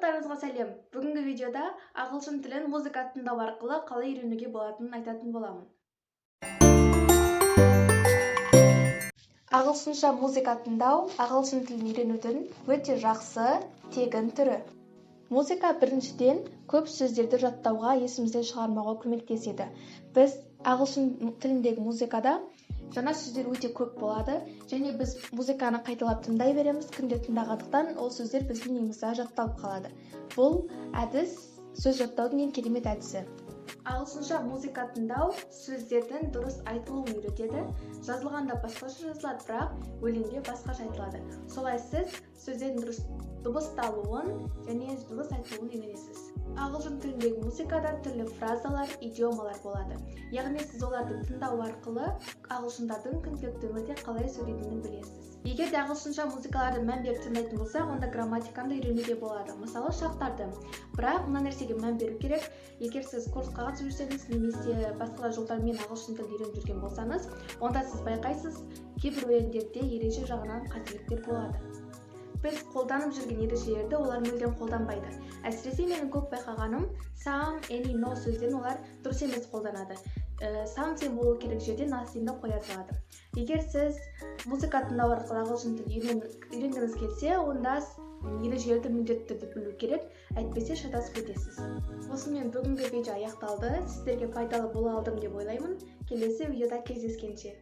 Барлықтарыңызға сәлем! Бүгінгі видеода ағылшын тілін музыка тыңдау арқылы қалай үйренуге болатынын айтатын боламын. Ағылшынша музыка тыңдау ағылшын тілін үйренудің өте жақсы, тегін түрі. Музыка, біріншіден, көп сөздерді жаттауға, есімізден шығармауға көмектеседі. Біз ағылшын тіліндегі музыкада жаңа сөздер өте көп болады және біз музыканы қайталап тыңдай береміз. Күнде тыңдағандықтан, ол сөздер біздің миымызда жатталып қалады. Бұл әдіс сөз жаттаудың ең керемет әдісі. Ағылшынша музыка тыңдау сөздердің дұрыс айтылуын үйретеді. Жазылғанда басқаша жазылады, бірақ өлеңде басқаша айтылады. Солай сіз сөздердің дұрыс дыбысталуын және дұрыс айтылуын үйренесіз. Ағылшын тіліндегі музыкада түрлі фразалар, идиомалар болады, яғни сіз оларды тыңдау арқылы ағылшындардың күнделікті өмірде қалай сөйлейтінін білесіз. Егер де ағылшынша музыкаларды мән беріп тыңдайтын болсақ, онда грамматиканы да үйренуге болады, мысалы, шақтарды. Бірақ мына нәрсеге мән беру керек: егер сіз курсқа қатысып жүрсеңіз немесе басқа да жолдармен ағылшын тілін үйреніп жүрген болсаңыз, онда сіз байқайсыз, кейбір өлеңдерде ереже жағынан қателіктер болады. Біз қолданып жүрген ережелерді олар мүлдем қолданбайды. Әсіресе менің көп байқағаным, some, any, no сөздерін олар дұрыс емес қолданады. Something болу керек жерде nothing ді қоя салады. Егер сіз музыка тыңдау арқылы ағылшын тілін үйренгіңіз келсе, онда ережелерді міндетті түрде білу керек, әйтпесе шатасып кетесіз. Осымен бүгінгі видео аяқталды. Сіздерге пайдалы бола алдым деп ойлаймын. Келесі видеода кездескенше!